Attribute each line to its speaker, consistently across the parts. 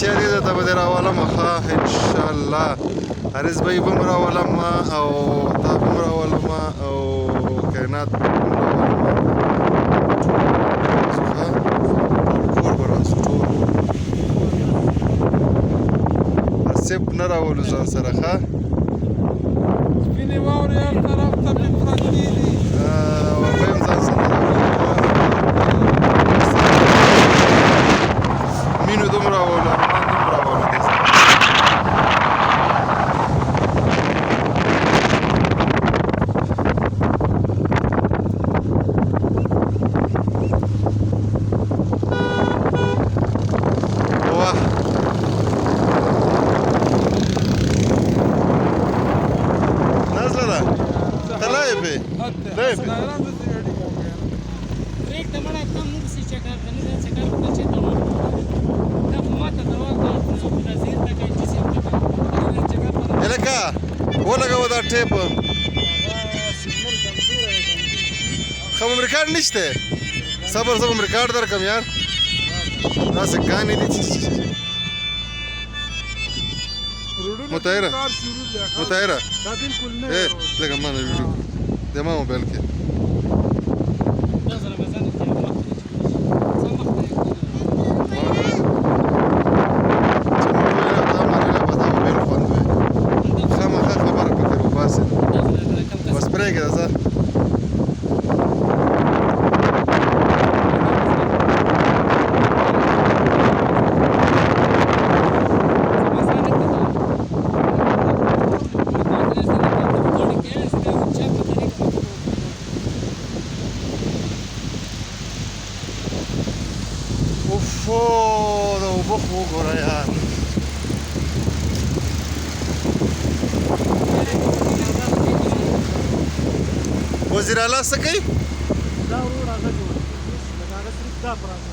Speaker 1: بچیا دې ته به دې راولم، ښه انشاءالله. حارث بھائی به هم راولم او تا به هم راولم او کائنات به هم راولم. ښه ټول کور به راسو، ټول آصف نه راولو ځان سره. ښه
Speaker 2: سپینې واورې هر طرف ته پې پرتې دي.
Speaker 1: به هم ځان سره راولو. مینو دومره راولو، ارمان دومره راولو دې سره. واه نازله ده، ته لا یې پې لا یې پې.
Speaker 3: بریک ته مړه کم موږ سي چکر کنه، دا چکر ته چې دوا دا خو ماته دوا کا نظیر ته کوي چې څه ته چکر.
Speaker 1: الکه ولګوه دا ټیپ، خو ریکارډ نشته. صبر زه به ریکارډ درکم یار، داسې ګانې دي چې متایره متایره.
Speaker 2: دا بالکل نه
Speaker 1: اے لږه ما نه ویډیو د ما موبایل کې.
Speaker 3: دا زره بزنه کې مخ څه مخ ته.
Speaker 1: چې موږ ویل تا منله به دا موبایل خوند وي، خامخا خبره پکې وباسي. بس پرېږده ځه. اوفو دا اوبه خو وګوره یار. وزیر اعلی څه کوي؟
Speaker 3: دا ورور هغه جوړ لکه هغه صرف دا پراته.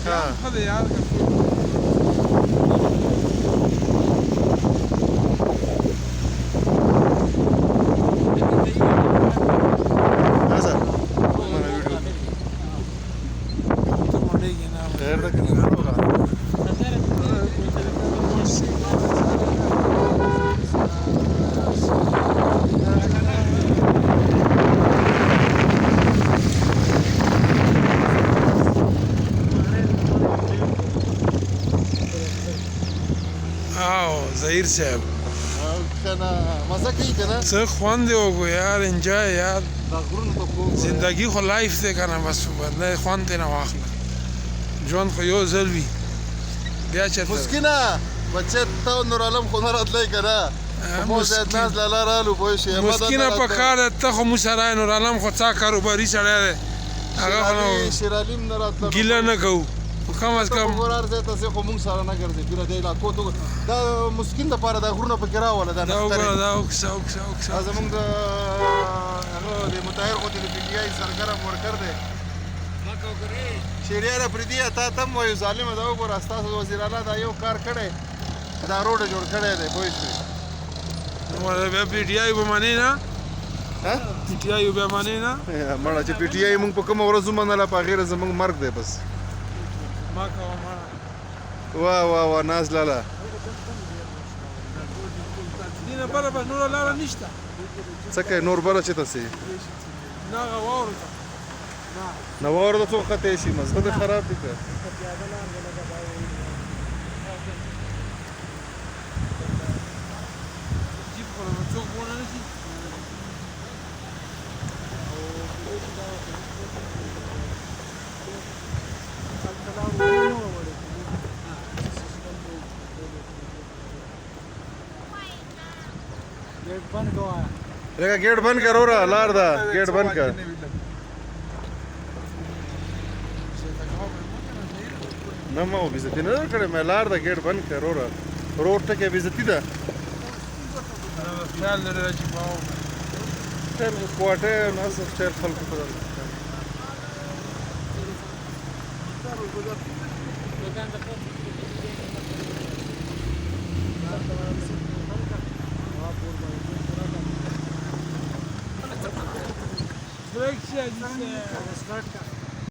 Speaker 1: ها
Speaker 2: ښه دی یار که څوک.
Speaker 1: راځه ما نه ویډیو.
Speaker 2: ته مړېږې نه؟
Speaker 1: خیر ده که نه روغه.
Speaker 2: او ظهیر صاحب
Speaker 1: کنه مزه کوي کنه؟
Speaker 2: څه خوند دی وکړو یار، انجوای یار.
Speaker 1: دا غرونو ته خو وګوره.
Speaker 2: زندگی خو life دی کنه، بس بنده خوند ترې نه واخله. ژوند خو یو ځل وي، بیا چېرته.
Speaker 1: مسکینه بچی ته نور عالم خو نه راتلی که نه؟ خو زید ناز لالا رالو، پوه شوې؟
Speaker 2: مسکینه په کار ده، ته خو موږ سره یې. نور عالم خو څا کاروباري سړی دی، هغه خو نو
Speaker 1: شیرعلي هم نه راتله.
Speaker 2: ګیله نه کوو، خو کم از
Speaker 1: ته
Speaker 2: کم
Speaker 1: خو ګوره هر ځای ته ځې خو مونږ سره نه ګرځې. پیره د علاقو ته وګوره. دا مسکین دپاره دا غرونه پکې راوله، دا
Speaker 2: دا وګوره.
Speaker 1: نښترې.
Speaker 2: دا وکسه وکسه وکسه.
Speaker 1: دا زمونږ د هغه د مطاهر غوندې د پي ټي آی سرګرم ورکر دی. شیریار افریدیه تا ته هم وایو ظالمه، دا وګوره ستاسو وزیر اعلی دا یو کار کړی، دا روډ یې جوړ کړی دی، پوه شوې؟
Speaker 2: نو بیا پي ټي آی به منې نه؟
Speaker 1: ها؟
Speaker 2: پي ټي آی به منې نه؟
Speaker 1: مړه چې پي ټي آی مونږ په کومه ورځ ومنله، په هغې ورځ زمونږ مرګ دی بس.
Speaker 2: ما کوه مړه.
Speaker 1: واه واه واه ناز لالا.
Speaker 2: دې نه بله بس نوره لاره نشته.
Speaker 1: څه کوې نور بله چې ته څه؟
Speaker 2: نه هغه واورو ته.
Speaker 1: نه واوره ته څوک ختی شي؟ مزه دې خراب دي که؟
Speaker 2: جیب خو به څوک ونه نه شي.
Speaker 3: ګیټ بند کوه.
Speaker 1: لکه ګیټ بند کړه وروره، لار ده، ګیټ بند کړه. نه ما بېزتي نه ده کړې، مې لار ده، ګیټ بند کړه وروره. ورور ټکی بېزتي ده.
Speaker 2: خیال لري چې باو
Speaker 1: ټیل کوټه نه څه ټیل خلکو ته.
Speaker 3: دکان ته.
Speaker 2: بریک شي حاجي صاحب.